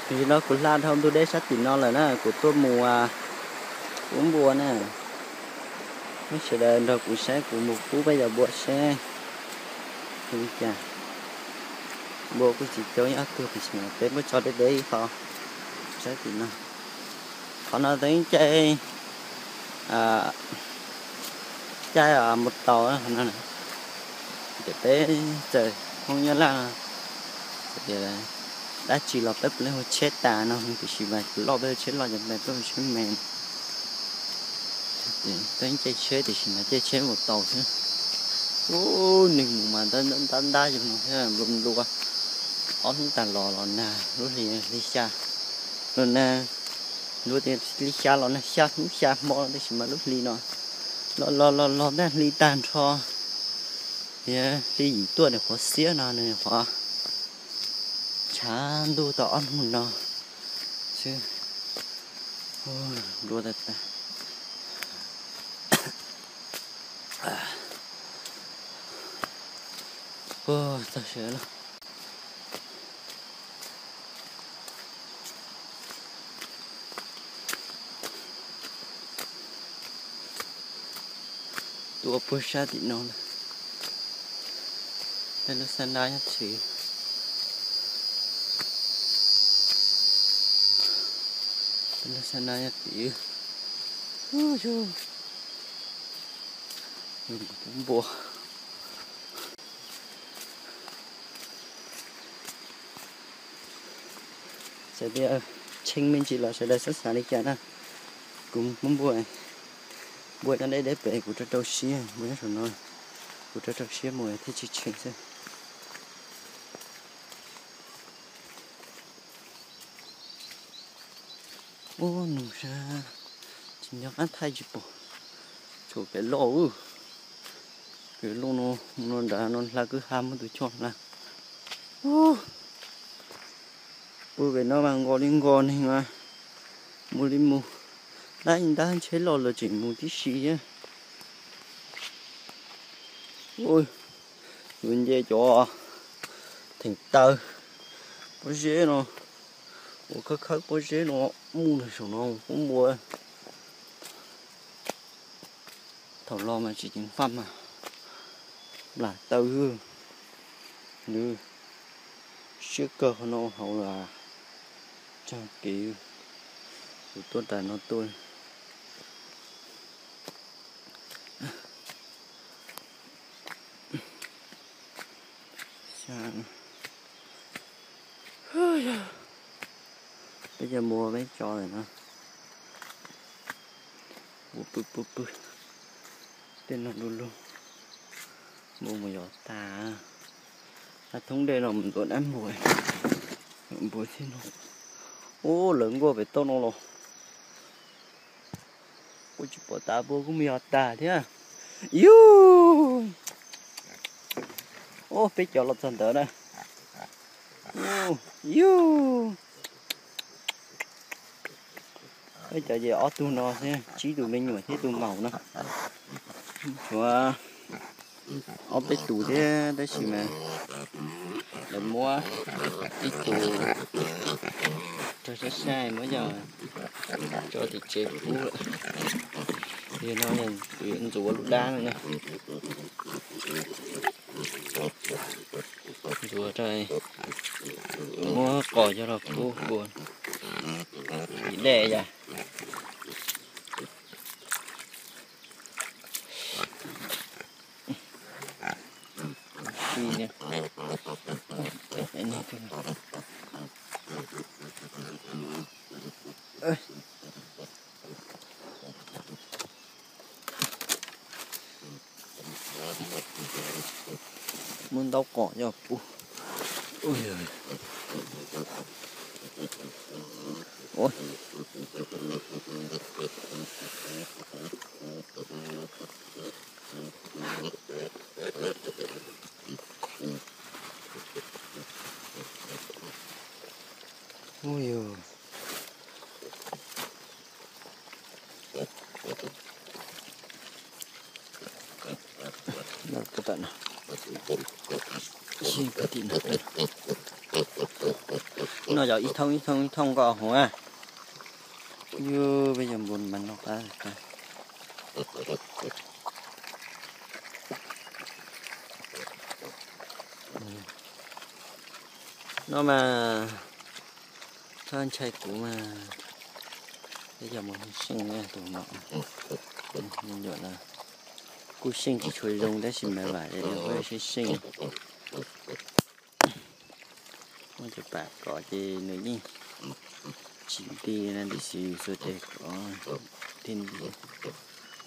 Tam sim no kuv hla dhau ntug dej sab tim no lawm na, kuv tuaj mus pub npua na. Peb sawv daws nrog kuv saib, kuv mus pub peb cov npua seb li cas. Npua kuj tsis coob ib ob tug, tam sim no peb muab tso deb deb ib qho sab tim no. Qhov no yeej caij, caij mus tau qhov no. Ces peb txawm Hmoob Nyab Laj no, tias dab tsi los peb puav leej hu tsheb tas no, tiam sis mas loj peb hu tsheb loj, cov me peb hu tsheb me. Peb caij tsheb tiam sis mas caij tsheb mus tau xwb. Ub, neeg mus mas ntab ntab yus no thiab, nplua nplua. Ob hnub tas los los nag, lub hli hli xya los nag, nplua tias hli xya los nag, xya hnub xya hmo no, tab sis mas lub hli no los los los los ntaj hli tag nrho. Tias hli yim tuaj nws qhuav xiab no nws qhuav tshav ntuj tau ob hnub no xwb. Nplua tas tas. Txog sawv lawm. Tuaj puag sab tim no na. Peb lub xab nab nyob tim, peb lub xab nab nyob tim. Ub, yog npua. Sawv daws, tshee me ntsis los sawv daws xav xav li cas na. Kuv muab npua, npua nyob deb deb pem, kuv rau rau siab, npua nyob saum no, kuv rau rau siab mus thiaj tsis tshee xwb. Ub, nug sab, tsis nco qab thaij tsis pom. Tshuav kev loj, kev loj no, no nrad no hla kwj ha muab tus choj hla. Ub, pw pem no mas nkaus li nkaus neeg mas mus li mus, ntab ntab tsheb loj lawm tseem mus tib si thiab. Ub, yuav nce cov theem taw pob zeb no, ua khawb khawb pob zeb no, mus saum no pub npua. Thaum los mas tsis ceev faj mas plam taw, nws siab kawg qhov no hauv los tsaug kev, kuv tuaj nram no tuaj. Peb cov npua peb tso lawm no. Npua pw pw pw. Tej no du lug. Npua mus yos tas. Hab thoob dej no mus ntuav dab npua. Npua thiab no. Ub, lawv nkuaj pem toj no los. Kuj tsis pom tas, npua kuj mus yos tas thiab. Yug. Ub, peb cov los txog ntawd na. Yug. Peb cov ces ob tug no thiab, tsib tus me nyuam thiab tus maum no. Tshuav ob peb tus thiab tab sis mas lawv muab ib tus rau sab sab, muab coj tso tim tsev pub lawm. Yog no tus yuav ntxuav lub dab no na. Ntxuav rau, muab qos coj los pub npua. Ib dej yas. Muab ntaub qos coj pub. Ub yog. Puag tim no, puag tim no. Noj yog ib thooj ib thooj ib thooj nkaus hauv na. Yus peb cov npua mas noj qab. No mas, txhob ntshai kuv mas, peb cov npua seej na tus no. Me nyuam no kuj seej tsis tshua zoo tab sis mas vam es peb seej seej. Muab cov pam kom ces nws yeej tsis nti na, tiam sis yus xuas tes kom thiaj nti.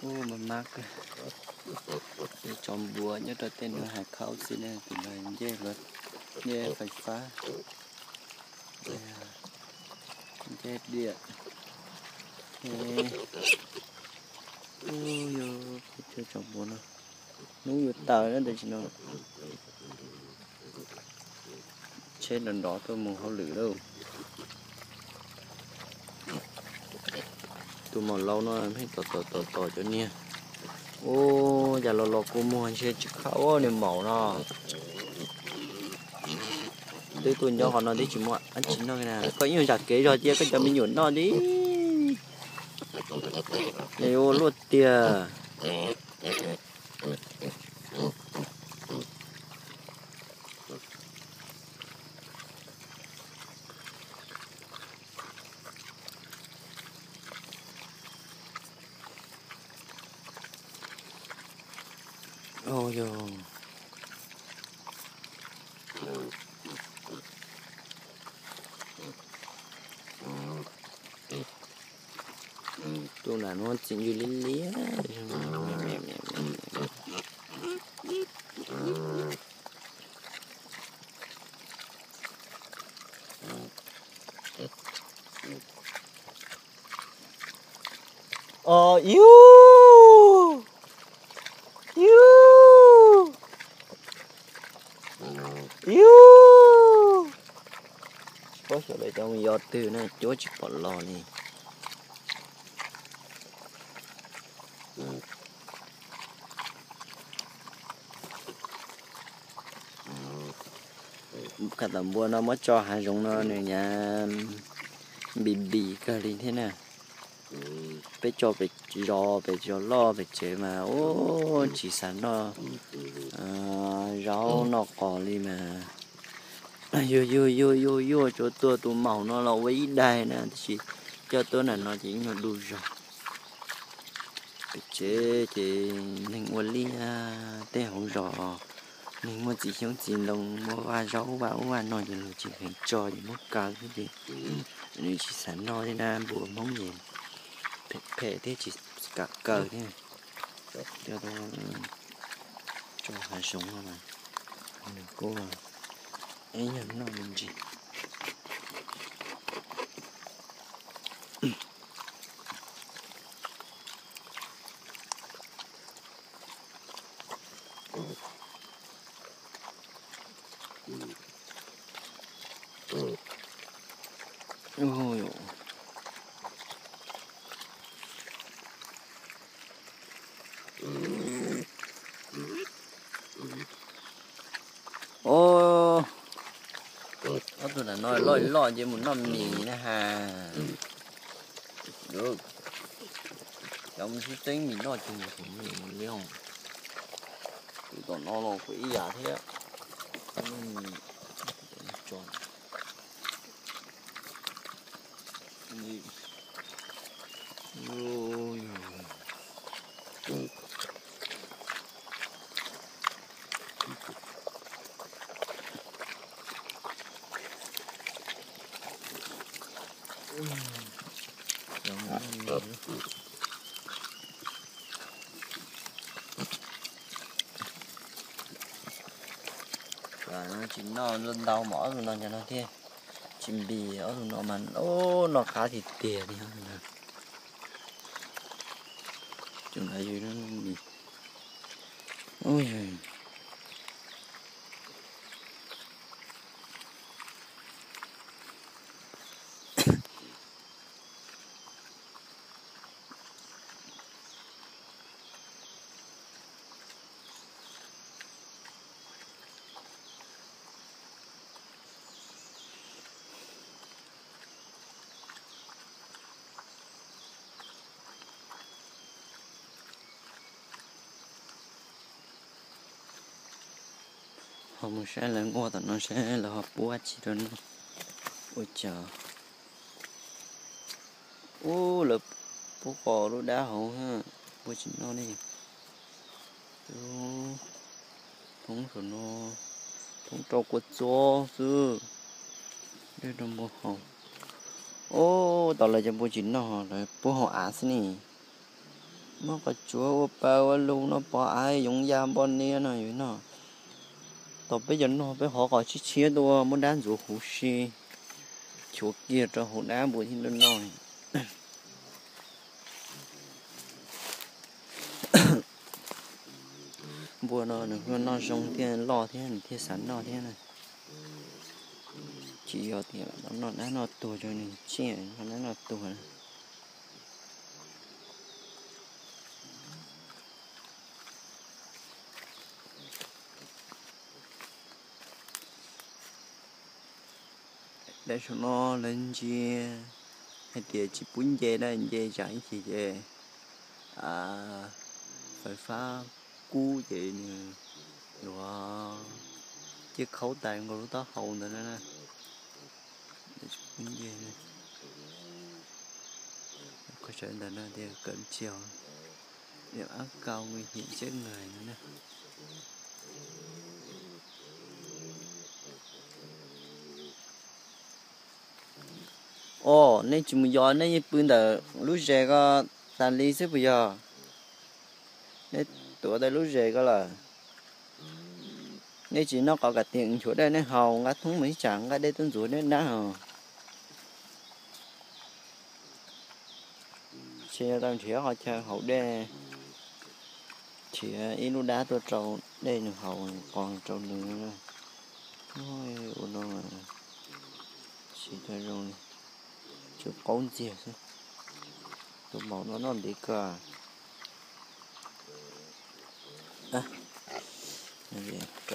Ub, mab mab kawg. Tej tsob npua nyob rau tej no hais khaub xwb na, tus no ncej, ncej fais fab, ncej diam. Ub, yog peb cov tsob npua no, hnub yuav tawm na tam sim no. Tsheb nrov nrov tuaj mus hauj lwm lauj. Tus maum laus no pheej tos tos tos tos cov niag. Ub, cas los los kua muag ntshe tsis khauj niag maum no. Twb tuaj nyob qhov no twb tsis muaj dab tsi noj na, koj ib nyuag zam kev zog cia koj cov me nyuam noj di. Nws ua luaj tiag. Ub, yog tus nam no txi ncw liab liab. Os, yus, yus, yus. Tsis paub xyov lawv cov yos twg na, cuab tsis pom los li. Khas tam npua no muab tso hav zoov no nws nyam npis npis kawg li thiab na. Peb tso pem zos, pem zos loj pem tsev mas ub tsis xav noj zaub noj qos li mas. Yuag yuag yuag yuag yuag tsuas tuag tus maum no los ua ib daig na, tab sis coj tuaj nram no ces ib nyuag du zog. Pem tsev ces neeg ua liaj, tej hauv zos neeg muaj txiv xyoob txiv ntoo, muaj vaj zaub vaj ub vaj no ces luag tsis kheev tso ces muab kaw xwb ces nws tsis xav noj li na, npua Hmoob ces phem phem thiab tsis kam kaw thiab. Coj tuaj tso hav zoov no mas nws kuj ib nyuag noj me ntsis. Ob tug nam no loj loj ces mus noj mis na has. Cov mus sib teeb mis noj ces mus thum mis li. Tus tom no los kuj ib yam thiab. Tsis noj ntau mas ob tug no cov no thiaj tsis npis, ob tug no mas noj qab tiag tiag li. Tsuas na yus Mus saib lawv nquag tom no saib lawv ho pub dab tsi rau noj. Ua cas, ub, lawv pub qos lub dab hauv, pub tsis noj ne. Thoob saum no, thoob rau kua txob xwb, dej rau npua haus. Ub, tau lawv cov npua tsis noj, lawv pub hauv av xwb ne. Muab qos tsuav ua pa ua lug noj pov av yoov ya npoj niab no yus noj. Tau peb cov noj peb hov qos tshiab tshiab tuaj muab dab ntxuav huv si, chuav kiag rau hauv dab npua thiaj noj. Npua no nws kuj noj zoo thiaj loj thiab nws thiaj xav noj thiab na. Tsis yog tias los noj dab noj tuag rau nws tsiaj, noj dab noj tuag na. Daim saum no lawv ntsia hais tias tsis pub nce na, nce zam ib chim ces fais fab kub ces nws yuav ciaj khaub tais nkaus lub taub hau ntawd na. Tsis pub nce. Qhov sawv ntawm no tias cấm trèo, điểm áp cao nguy hiểm chết người no na. Os, nej tsis mus yos, nej yeej pw ntawm lub zes ko tas li xwb puas yog? Nej tuav tau lub zes ko lawm. Nej tsis noj qos kam tias nchuav dej nej haus, nqa thoob mus ib tsam nqa dej tuaj ntxuav nej dab os. Ces tau nrhiav qhov chaw haus dej, nrhiav ib lub dab tuaj rau dej nws haus, qos rau nws. Ua no siv tau zoo li, tsuas qaub ntxiag xwb. Tus maum no noj ntev kawg. Rau